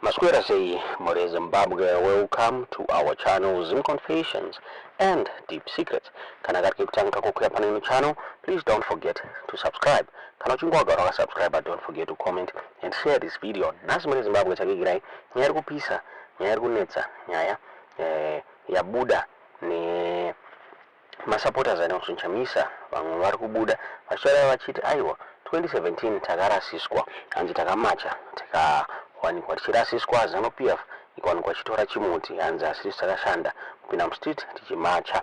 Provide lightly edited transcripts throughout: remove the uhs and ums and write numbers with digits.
Maswera sei, mhuri Zimbabwe, welcome to our channel, Zim Confessions and Deep Secrets. Kana kari kekutanga kukuya pane ino channel, please don't forget to subscribe. Kana uchinge wagara wakasubscribe, don't forget to comment and share this video. Nhasi, mhuri Zimbabwe, takuvigirai nyaya iri kupisa, nyaya iri kunetsa, nyaya yabuda ne masupporters aNelson Chamisa. Vamwe vari kubuda vachitaura vachiti, aiwa, 2017 takarasiswa, hanzi takamacha tikawanikwa tichirasiswa, ZANU PF ikawanikwa ichitora chimuti, hanzi asi tisu takashanda kupinda mustreet tichimacha.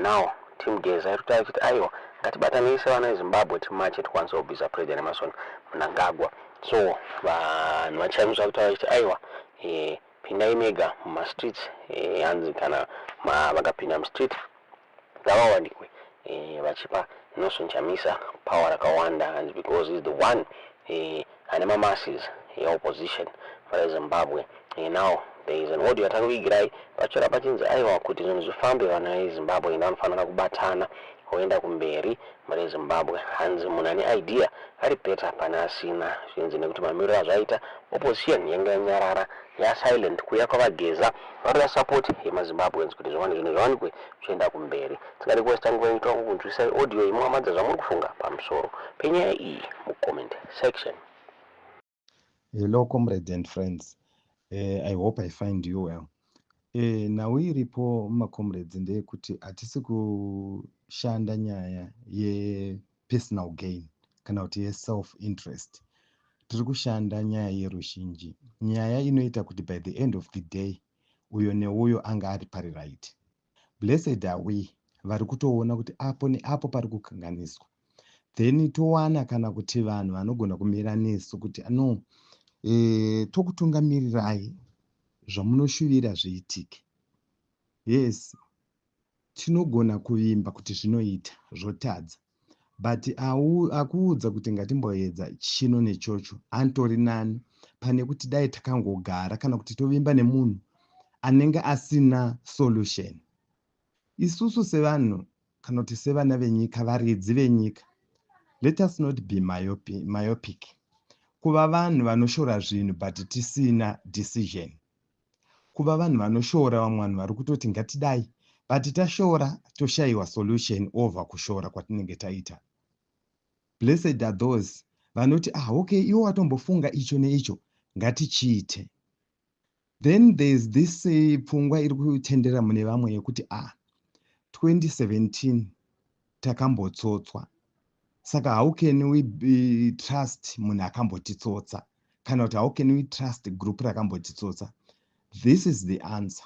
Now team Geza iri kutaura ichiti, aiwa, ngatibatanei sevana veZimbabwe, timache, tikwanise kubvisa President Emmerson Mnangagwa. So vanhu vaChamisa kutaura vachiti, aiwa, pindai mega mumastreets. Hanzi kana vakapinda mustreet, ngavawanikwe vachipa Nelson Chamisa power rakawanda, and because he's the one ane mamasses eopposition reZimbabwe. Now there is an audio yatakuvigirai vachora pachinzi, aiwa, kuti zvinhu zvifambe, vana veZimbabwe enda vanofanira kubatana voenda kumberi. Mune Zimbabwe, hanzi munhu ane idea ari better pane asina. Zvinzi nekuti mamiriro azvaita, opposition yanga yanyarara, yasilent. Kuya kwavaGeza, varikuda support yemaZimbabweans kuti zviwane zvinhu zviwanikwe zvichienda kumberi. Tingadi kuwasta nguva yenyu, tokunzwisai audio imuhamadza zvamuri kufunga pamusoro penyaya iyi mucomment section. Hello, comrades and friends. I hope I find you well. Nhau iripo, macomrades, ndeyekuti hatisi kushanda nyaya yepersonal gain kana kuti yeself interest. Tiri kushanda nyaya yeruzhinji, nyaya inoita kuti by the end of the day uyo neuyo anga ari pari right. Blessed are we vari kutoona kuti apo neapo pari kukanganiswa, then towana kana kuti vanhu vanogona kumira nesu kuti no, tokutungamirirai, zvamunoshuvira zviitike. Yes, tinogona kuvimba kuti zvinoita, zvotadza, but akuudza kuti ngatimboedza chino nechocho anotori nani pane kuti dai takangogara kana kuti tovimba nemunhu anenge asina solution. Isusu sevanhu kana kuti sevana venyika, varidzi venyika, let us not be myopic, kuva vanhu vanoshora zvinhu but tisina decision, kuva vanhu vanoshora vamwe vanhu vari kutoti ngatidai, but tashora toshayiwa solution over kushora kwatinenge taita. Blessed are those vanoti, ah, okay, iwo watombofunga icho neicho, ngatichiite. Then there is this pfungwa iri kutendera mune vamwe yekuti, ah, 2017 takambotsotswa, saka how can we be trust munhu akambotitsotsa, kana kuti how can we trust group rakambotitsotsa? This is the answer.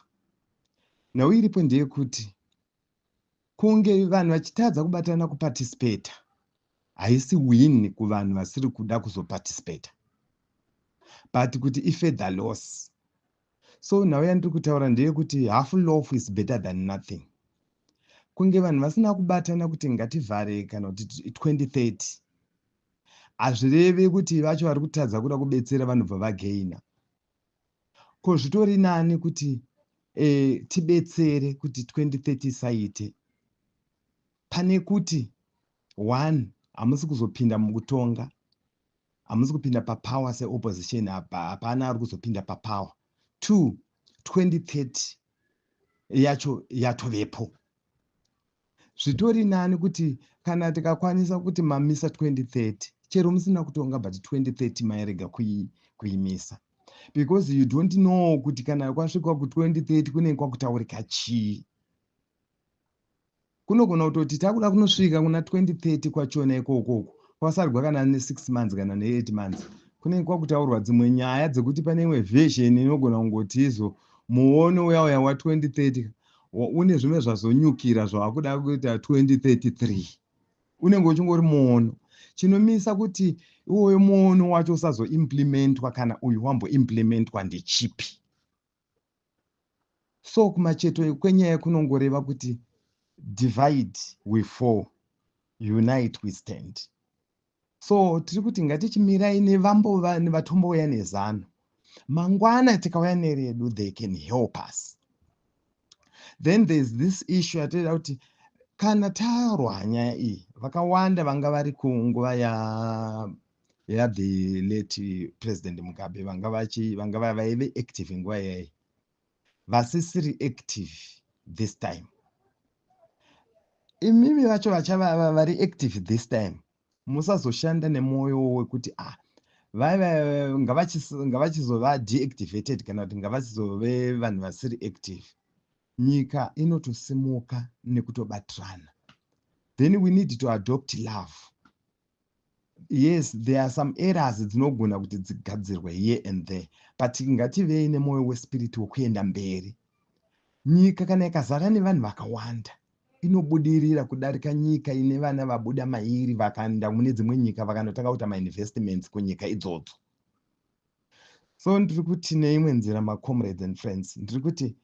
Nhau iripo ndeyekuti kunge vanhu vachitadza kubatana kuparticipata haisi win kuvanhu vasiri kuda kuzoparticipata, but kuti ifurther loss. So nhau yandiri kutaura ndeyekuti half loaf is better than nothing. Kunge vanhu vasina kubatana kuti ngativhare kana kuti 2030, hazvirevi kuti vacho vari kutadza kuda kubetsera vanobva vagaina. Ko zvitori nani kuti tibetsere kuti 2030 saite, pane kuti one, hamusi kuzopinda mukutonga, hamusi kupinda papower seopposition, hapana ari kuzopinda papower. Two, 2030 yacho yatovepo. Zvitori nani kuti kana tikakwanisa kuti mamisa 2030, chero musina kutonga, but 2030 mairega kuimisa, because you don't know kuti kana kwasvikwa ku2030 kunenge kwakutaurika chii. Kunogona kutoti takuda kunosvika kuna 2030 kwachona ikokoko, kwasarwa kana ne6 months kana ne8 months, kunenge kwakutaurwa dzimwe nyaya dzekuti pane imwe version inogona kungoti izo muono uya uya wa2030 une zvimwe zvazonyukira zvavakuda kuita 2033, unenge uchingori muono. Chinomisa kuti iwoyo muono wacho usazoimplementwa kana uyu wamboimplementwa ndechipi? So kumacheto kwenyaya kunongoreva kuti divide we fall, unite we stand. So tiri kuti ngatichimirai nevatombouya nezano. Mangwana tikauya neredu, they can help us. Then there is this issue yatoida kuti kana tarwa nyaya iyi, vakawanda vanga vari kunguva. yathe late President Mugabe, vanga vachi vanga vaive active nguva iyayi, vasisiri active this time. Imimi vacho vachava vari active this time, musazoshanda nemwoyo wekuti, ah, ngavachizova deactivated kana kuti ngavachizove vanhu vasiri active. Nyika inotosimuka nekutobatirana. Then we need to adopt love. Yes, there are some errors dzinogona kuti dzigadzirwe here and there, but ngativei nemwoyo wespirit wekuenda mberi. Nyika kana ikazara nevanhu vakawanda inobudirira kudarika nyika ine vana vabuda mairi vakaenda mune dzimwe nyika, vakanotanga kuita mainvestments kunyika idzodzo. So ndiri kuti neimwe nzira, macomrades and friends, ndiri kuti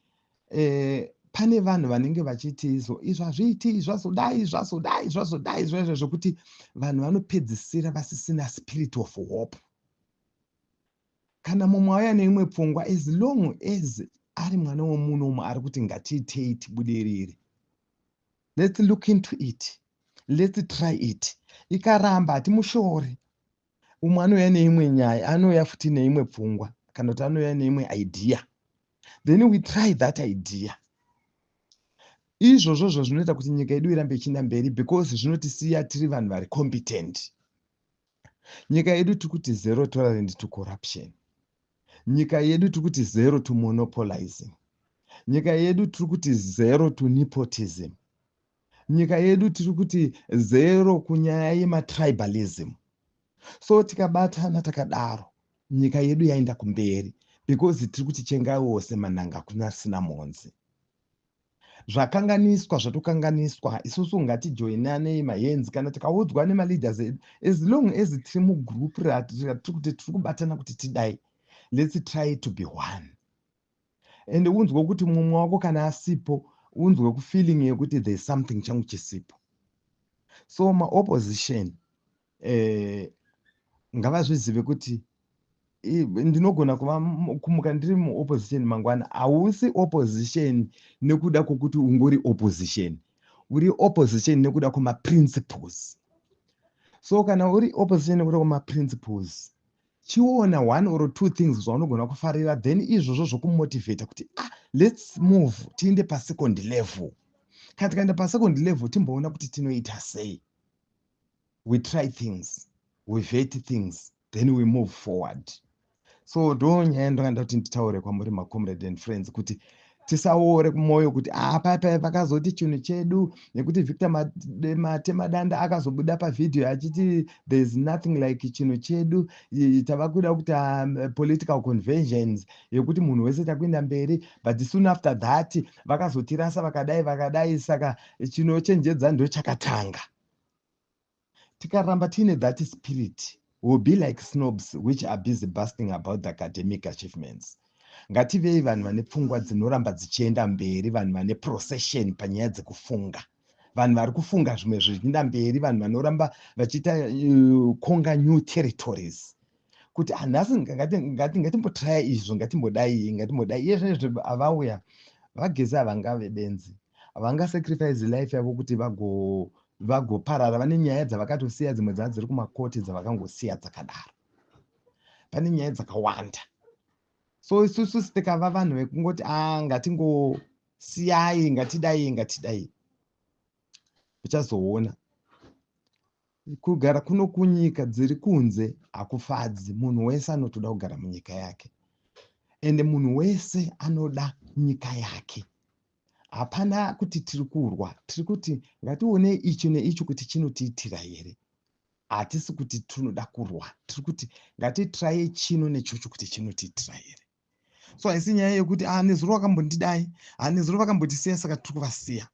pane vanhu vanenge vachiti izvo izvo hazviiti, zvazodai, zvazodai, zvazodai, zvaizvo zvokuti vanhu vanopedzisira vasisina spirit of hope. Kana mumwe auya neimwe pfungwa, as long as ari mwana womunomu ari kuti ngatiitei tibudirire, let's look into it, let's try it. Ikaramba, hatimushori. Umwe anouya neimwe nyaya, anouya futi neimwe pfungwa kana kuti anouya neimwe idea, then we try that idea. Izvozvozvo zvinoita kuti nyika yedu irambe ichienda mberi, because zvinotisiya tiri vanhu vari competent. Nyika yedu tiri kuti zero tolerant to corruption. Nyika yedu tiri kuti zero to monopolizing. Nyika yedu tiri kuti zero to nepotism. Nyika yedu tiri kuti zero kunyaya yematribalism. So tikabatana takadaro, nyika yedu yaenda kumberi, because tiri kuti chengaiwose manhanga kuna sina mhonzi. Zvakanganiswa zvatokanganiswa, isusu ngatijoinanei mahands. Kana tikaudzwa nemaleaders edu, as long as tiri mugroup ratiri kuti tiri kubatana kuti tidai, let's try to be one. And unzwe kuti mumwe wako kana asipo, unzwe kufeeling yekuti there is something changu chisipo. So maopposition ngavazvizive kuti ndinogona kuva kumuka ndiri muopposition mangwana. Hausi opposition nekuda kwokuti ungori opposition, uri opposition nekuda kwemaprinciples. So kana uri opposition nekuda kwemaprinciples, chiona one or two things zvaunogona kufarira, then izvozvo zvokumotivata kuti, ah, let's move tiende pasecond level. Kana tikaenda pasecond level, timboona kuti tinoita sei. We try things, we vet things, then we move forward. So ndo nyaya ndonganda kuti nditaure kwamuri, macomrade and friends, kuti tisaore kumwoyo kuti, ah, pai vakazoti chinhu chedu, nekuti Victor Matemadanda akazobuda pavhidhiyo achiti there is nothing like chinhu chedu, tava kuda kuti political conventions yekuti munhu wese takuenda mberi. But soon after that vakazotirasa, vakadai, vakadai. Saka chinochenjedza ndo chakatanga. Tikaramba tiine that spirit, will be like snobs which are busy busting about the academic achievements. Ngativei vanhu vane pfungwa dzinoramba dzichienda mberi, vanhu vane procession panyaya dzekufunga, vanhu vari kufunga zvimwe zvichienda mberi, vanhu vanoramba vachiita conquer new territories, kuti hanhasi ngatimbotraya izvo, ngatimbodai, ngatimbodai. Iye zvinezvi avauya vagezi havangave benzi, havangasacrifice life yavo kuti vagoparara. Vane nyaya dzavakatosiya, dzimwe dzava dziri kumakoti, dzavakangosiya dzakadaro. Pane nyaya dzakawanda. So isusu tikava vanhu vekungoti, a, ngatingosiyai, ngatidai, ngatidai, uchazoona kugara kuno kunyika dziri kunze hakufadzi. Munhu wese anotoda kugara munyika yake, ende munhu wese anoda nyika yake. Hapana kuti tiri kurwa, tiri kuti ngationei icho neicho kuti chinotiitira here. Hatisi kuti tinoda kurwa, tiri kuti ngatitraye chino nechocho kuti chinotiitira here. So haisi nyaya yekuti, ah, nezuro vakambondidai, ah, nezuro vakambotisiya, saka tiri kuvasiya.